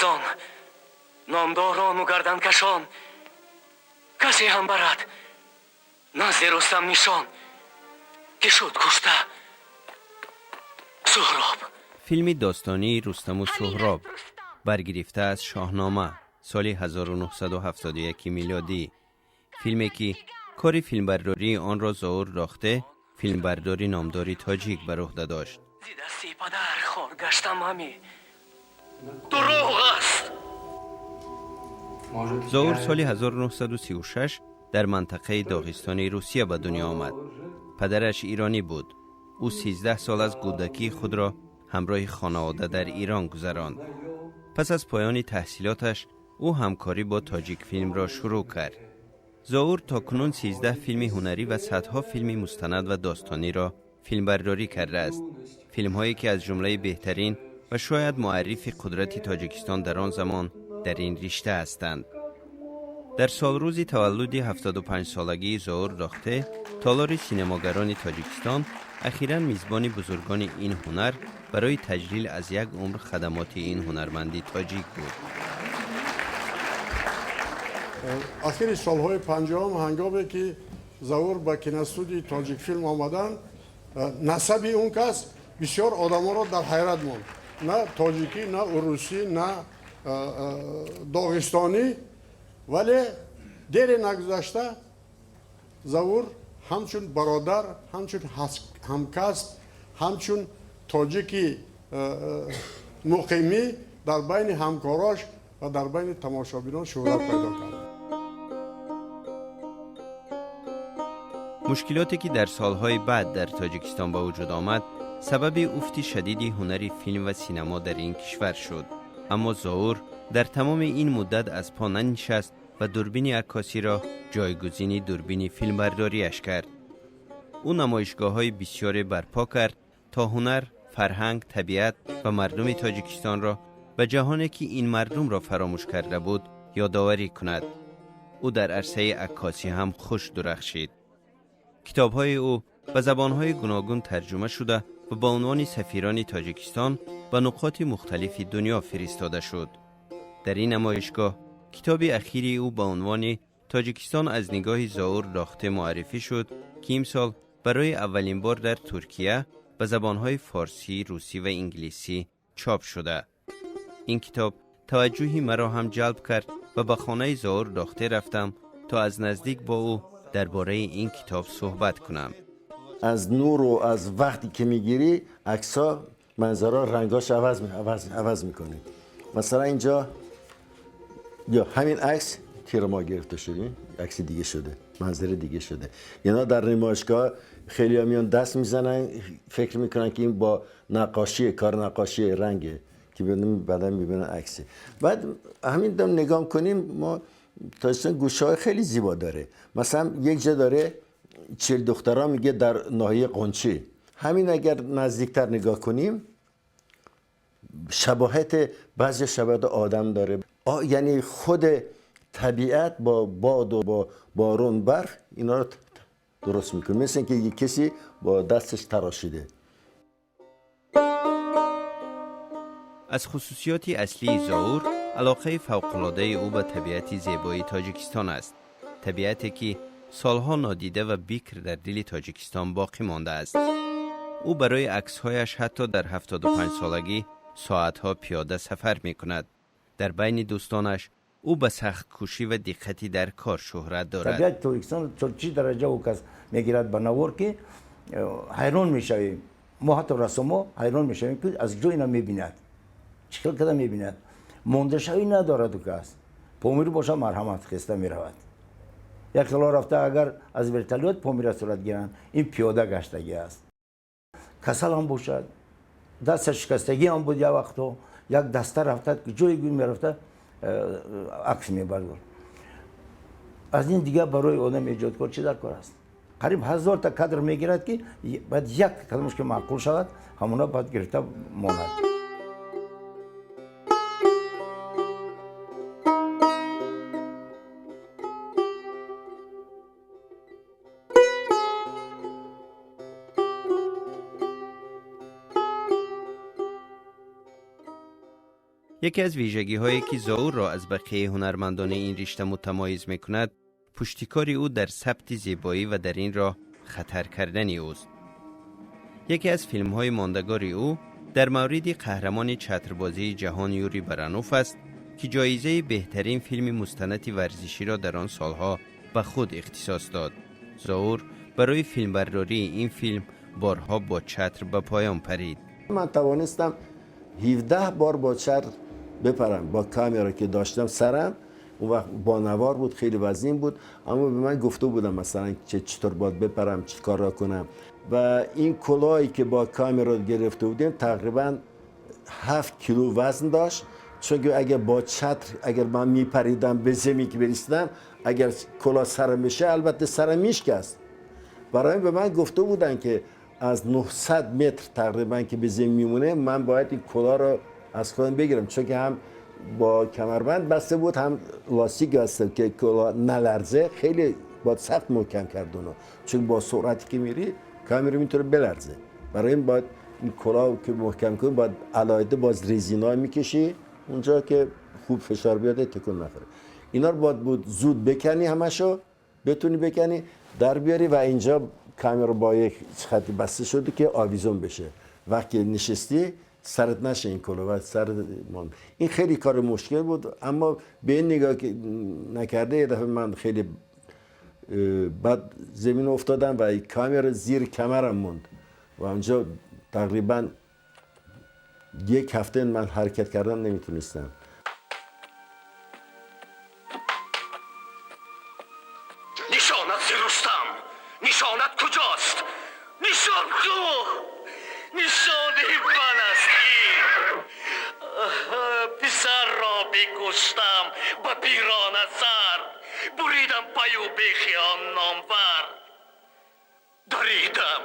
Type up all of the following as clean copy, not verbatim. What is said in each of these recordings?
Аз он номдорону гарданкашон касе ҳам барад назди Рустам нишон, ки шуд кушта Суҳроб. Филми достонии Рустаму Суҳроб, баргирифта аз Шоҳнома, соли 1971 милодӣ. Филме ки кори филмбардории онро Зоур Рохте, филмбардори номдори тоҷик, бар уҳда дошт. Зи дасти падар хор гаштам ҳами, дурӯғ аст. Зоур соли 1936 дар мантақаи Доғистони Русия ба дунё омад. Падараш иронӣ буд. Ӯ 13 сол аз кӯдакии худро ҳамроҳи хонавода дар Ирон гузаронд. Пас аз поёни таҳсилоташ ӯ ҳамкорӣ бо Тоҷикфилмро шурӯъ кард. Зоур то кунун 13 филми ҳунарӣ ва садҳо филми мустанад ва достониро филмбардорӣ кардааст. Филмҳое ки аз ҷумлаи беҳтарин ва шояд муаррифи қудрати Тоҷикистон дар он замон дар ин ришта ҳастанд. Дар солрӯзи таваллуди 75-солагии Зоур Рохте, толори синемогарони Тоҷикистон ахиран мизбони бузургони ин ҳунар барои таҷлил аз як умр хадамоти ин ҳунарманди тоҷик буд. Ахири солҳои 50-ум, ҳангоме ки Заур ба киностудияи Тоҷикфилм омаданд, насаби он кас бисёр одамонро дар ҳайрат монд. На тоҷикӣ, на урусӣ, на доғистонӣ. Вале дере нагузашта Заур ҳамчун бародар, ҳамчун ҳамкасб, ҳамчун тоҷики муқимӣ дар байни ҳамкорош ва дар байни тамошобинон шӯҳрат пайдо кард. Мушкилоте ки дар солҳои баъд дар Тоҷикистон ба вуҷуд омад, сабаби уфти шадиди ҳунари филм ва синамо дар ин кишвар шуд. Аммо Зоур дар тамоми ин муддат аз по нанишаст ва дурбини аккосиро ҷойгузини дурбини филмбардориаш кард. Ӯ намоишгоҳҳои бисёре барпо кард, то ҳунар, фарҳанг, табиат ва мардуми Тоҷикистонро ба ҷаҳоне, ки ин мардумро фаромӯш карда буд, ёдоварӣ кунад. Ӯ дар арсаи аккосӣ ҳам хуш дурахшид. Китобҳои ӯ ба забонҳои гуногун тарҷума шуда ва ба унвони сафирони Тоҷикистон ба нуқоти мухталифи дунё фиристода шуд. Дар ин намоишгоҳ китоби ахири ӯ ба унвони Тоҷикистон аз нигоҳи Зоур Рохте муаррифӣ шуд, ки имсол барои аввалин бор дар Туркия ба забонҳои форсӣ, русӣ ва инглисӣ чоп шуда. Ин китоб таваҷҷӯҳи маро ҳам ҷалб кард ва ба хонаи Зоур Рохте рафтам, то аз наздик бо ӯ дар бораи ин китоб суҳбат кунам. Аз нуру аз вақте ки мегирӣ, аксҳо, манзара, рангош عوض میکنه. مثلا اینجا یا همین عکس تیر ماه گرفته شده، عکس دیگه شده، منظره دیگه شده. اینا در نمایشگاه خیلی ها میان دست میزنن، فکر میکنن که این با نقاشی، کار نقاشی رنگه که بعدا میبینن عکسه. بعد همین دم نگاه کنیم، ما تاجیکستان گوشه های خیلی زیبا داره. مثلا یک جا داره 40 دخترها میگه در ناحیه قنچی. همین اگر نزدیکتر نگاه کنیم، شباهت، بعضی شباهت آدم داره. یعنی خود طبیعت با باد و با بارون، برف، اینا رو درست میکنه، مثل اینکه یک کسی با دستش تراشیده. Аз хусусиёти аслии Зоур алоқаи фавқулодаи ӯ ба табиати зебои Тоҷикистон аст. Табиате ки солҳо нодида ва бикр дар дили Тоҷикистон боқӣ мондааст. Ӯ барои аксҳояш ҳатто дар 75-солагӣ соатҳо пиёда сафар мекунад. Дар байни дӯстонаш ӯ ба сахткӯшӣ ва диққати дар кор шӯҳрат дорад. Табиати Тоҷикистон то чӣ дараҷа ӯ кас мегирад ба навор, ки ҳайрон мешавем. Мо ҳатто рассомо ҳайрон мешавем, ки аз ҷо ина мебинад, чӣ хел када мебинад. Мондашавӣ надорад ӯ кас. Помир боша, марҳамат, хеста меравад. Як хело рафта, агар аз вертолёт Помира сурат гиранд, ин пиёда гаштагӣ аст. Касал ҳам бошад, дасташ шикастагӣ ҳам буд, як вақто як даста рафта, ҷои гӯй мерафта, акс мебардор. Аз ин дигар барои одам эҷодкор чӣ дар кор аст? Қариб 1000-та кадр мегирад, ки баъд як кадомаш ки маъқул шавад, ҳамона баъд гирифта монад. یکی از ویژگی هایی که زاور را از بقیه هنرمندان این رشته متمایز می کند، پشتکار او در ثبت زیبایی و در این راه خطر کردن اوست. یکی از فیلم های ماندگار او در مورد قهرمان چتربازی جهان یوری برانوف است که جایزه بهترین فیلم مستند ورزشی را در آن سالها به خود اختصاص داد. زاور برای فیلمبرداری این فیلم بارها با چتر به پایان پرید. من توانستم 17 بار با چتر بپرم، با کامرا که داشتم سرم، اون وقت با نوار بود، خیلی وزین بود، اما به من گفته بودم مثلا چه چطور باید بپرم، چه کار را کنم. و این کلاهی که با کامرا گرفته بودیم تقریبا 7 کیلو وزن داشت، چون اگر با چتر اگر من میپریدم به زمین که برسیدم، اگر کلاه سرم بشه البته سرم میشکست. برای به من گفته بودن که از 900 متر تقریبا که به زمین میمونه من باید این کلاه رو از خودم بگیرم، چون که هم با کمربند بسته بود هم لاستیک بسته که کلاه نلرزه. خیلی باید سخت محکم کرد اونو، چون با سرعتی که میری کامرا میتونه بلرزه. برای این باید این کلاه که محکم کنی باید علایده باز رزینا میکشی اونجا که خوب فشار بیاد تکون نخوره. اینا رو باید بود زود بکنی، همشو بتونی بکنی در بیاری. و اینجا کامرا با یک خطی بسته شده که آویزون بشه، وقتی نشستی سرت نشه این کلاه و سر من. این خیلی کار مشکل بود، اما به این نگاه که نکرده یه دفعه من خیلی بعد زمین افتادم و کامرا زیر کمرم موند و اونجا تقریبا یک هفته من حرکت کردن نمیتونستم. نشانت رستم، نشانت کجاست؟ نشان کو، نشان من است این. پسر را بکشتم با پیران سر، بریدم پای و بیخ آن نامور، دریدم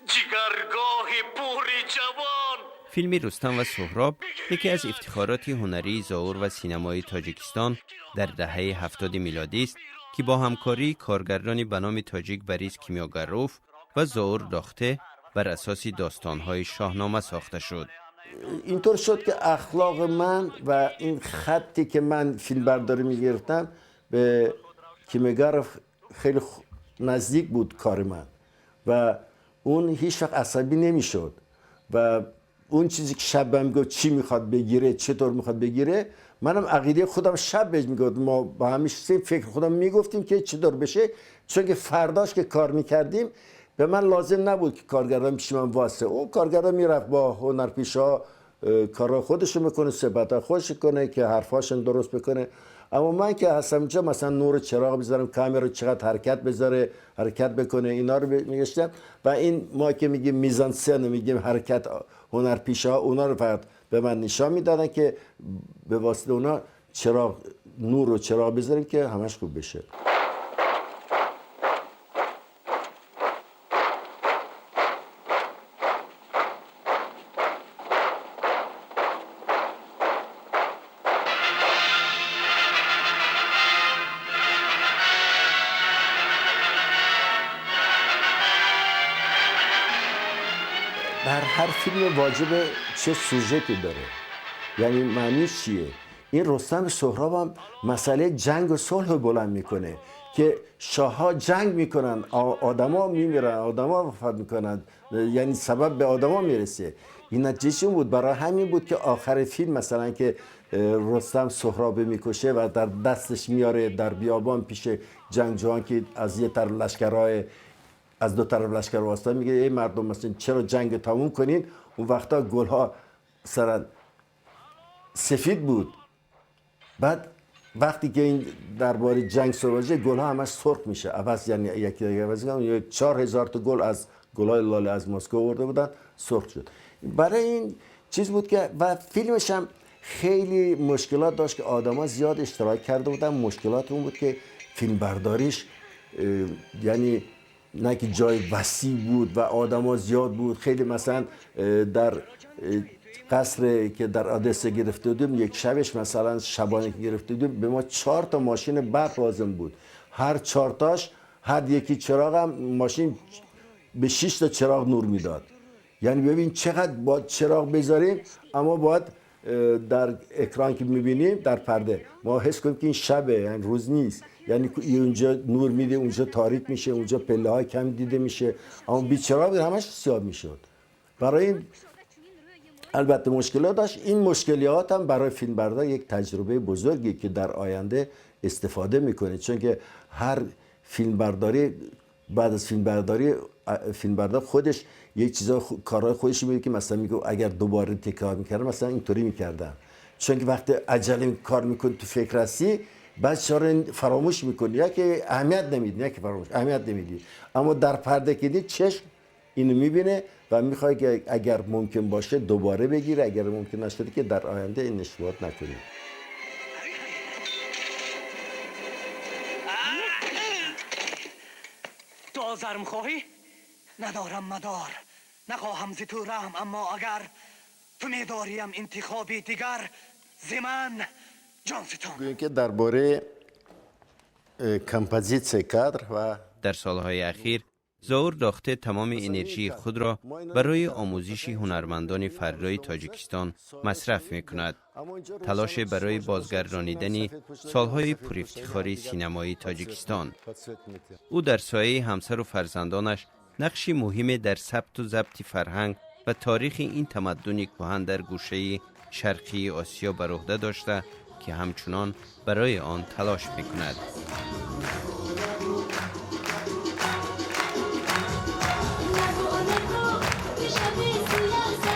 جگرگاه پور جوان. فیلم رستم و سهراب یکی از افتخارات هنری زاور و سینمای تاجیکستان در دهه 70 میلادی است که با همکاری کارگردان به نام تاجیک بریس کیمیاگروف و زاور داخته بر اساس داستان‌های شاهنامه ساخته شد. اینطور شد که اخلاق من و این خطی که من فیلم برداری می‌گرفتم به کیمیاگروف خیلی نزدیک بود کار من و اون هیچ وقت عصبی نمی‌شد و اون چیزی که شب بهم میگفت چی میخواد بگیره، چطور میخواد بگیره، منم عقیده خودم شب بهش میگفت. ما با همیشه فکر خودم میگفتیم که چطور بشه، چون که فرداش که کار میکردیم به من لازم نبود که کارگردان پیش من واسه. اون کارگردان میرفت با هنرپیشا کارا خودشو میکنه، صحبت خودش کنه که حرفاشون درست بکنه. اما من که هستم اینجا مثلا نور چراغ بذارم، کامرا چقدر حرکت بذاره، حرکت بکنه، اینا رو میگشتم. و این ما که میگیم میزانسن، میگیم حرکت هنرپیشا، اونا رو فقط به من نشان میدادن که به واسطه اونا چراغ نور و چراغ بذاریم که همش خوب بشه. در هر فیلم واجب چه سوژه‌ای داره، یعنی معنیش چیه؟ این رستم سهراب هم مسئله جنگ و صلح بلند میکنه که شاه‌ها جنگ میکنن، آدما میمیرن، آدما وفات میکنن، یعنی سبب به آدما میرسه. این نتیجه بود. برای همین بود که آخر فیلم مثلا که رستم سهراب میکشه و در دستش میاره در بیابان پیش جنگجویان که از یه طرف لشکرهای از دو طرف لشکر واسطه، میگه ای مردم مثلا چرا جنگ تموم کنین؟ اون وقتا گلها مثلا سفید بود، بعد وقتی که این درباره جنگ صحبت شه گلها همش سرخ میشه، عوض، یعنی یکی دیگه عوض میکنن. 4000 تا گل از گلهای لاله از مسکو آورده بودن، سرخ شد. برای این چیز بود که و فیلمش هم خیلی مشکلات داشت که آدما زیاد اشتراک کرده بودن. مشکلات اون بود که فیلم برداریش یعنی نه که جای وسیع بود و آدما زیاد بود. خیلی مثلا در قصر که در آدسه گرفته بودیم، یک شبش مثلا شبانه که گرفته بودیم، به ما 4 تا ماشین برق لازم بود. هر 4 تاش هر یکی چراغ هم ماشین به 6 تا چراغ نور میداد. یعنی ببین چقدر باید چراغ بذاریم، اما باید در اکران که میبینیم در پرده ما حس کنیم که این شبه، یعنی روز نیست. یعنی اونجا نور میده، اونجا تاریک میشه، اونجا پله های کم دیده میشه، اما بیچراغ همش سیاه میشد. برای این البته مشکلات داشت. این مشکلات هم برای فیلمبردار یک تجربه بزرگی که در آینده استفاده میکنه، چون که هر فیلمبرداری بعد از فیلمبرداری فیلمبردار خودش یک چیزا کارهای خودش میگه که مثلا میگه اگر دوباره تکرار میکردم مثلا اینطوری میکردم، چون که وقتی عجله کار میکنی تو فکر هستی بعد چرا فراموش میکنی، یا که اهمیت نمیدی، نه که فراموش، اهمیت نمیدی. اما در پرده که دید چشم اینو میبینه و میخواد که اگر ممکن باشه دوباره بگیره، اگر ممکن نشده که در آینده این اشتباهات نکنی. تو آزرم خواهی؟ ندارم مدار، نخواهم ز تو رحم، اما اگر تو میداریم انتخابی دیگر ز من جان ستان. گوییم که درباره کمپوزیتسیا کادر و در سالهای اخیر زاور داخته تمام انرژی خود را برای آموزش هنرمندان فردای تاجیکستان مصرف می کند. تلاش برای بازگردانیدن سالهای پرافتخاری سینمایی تاجیکستان. او در سایه همسر و فرزندانش نقش مهم در ثبت و ضبط فرهنگ و تاریخ این تمدن کهن در گوشه شرقی آسیا بر عهده داشته که همچنان برای آن تلاش می کند. نگو نگو که شب سیاه.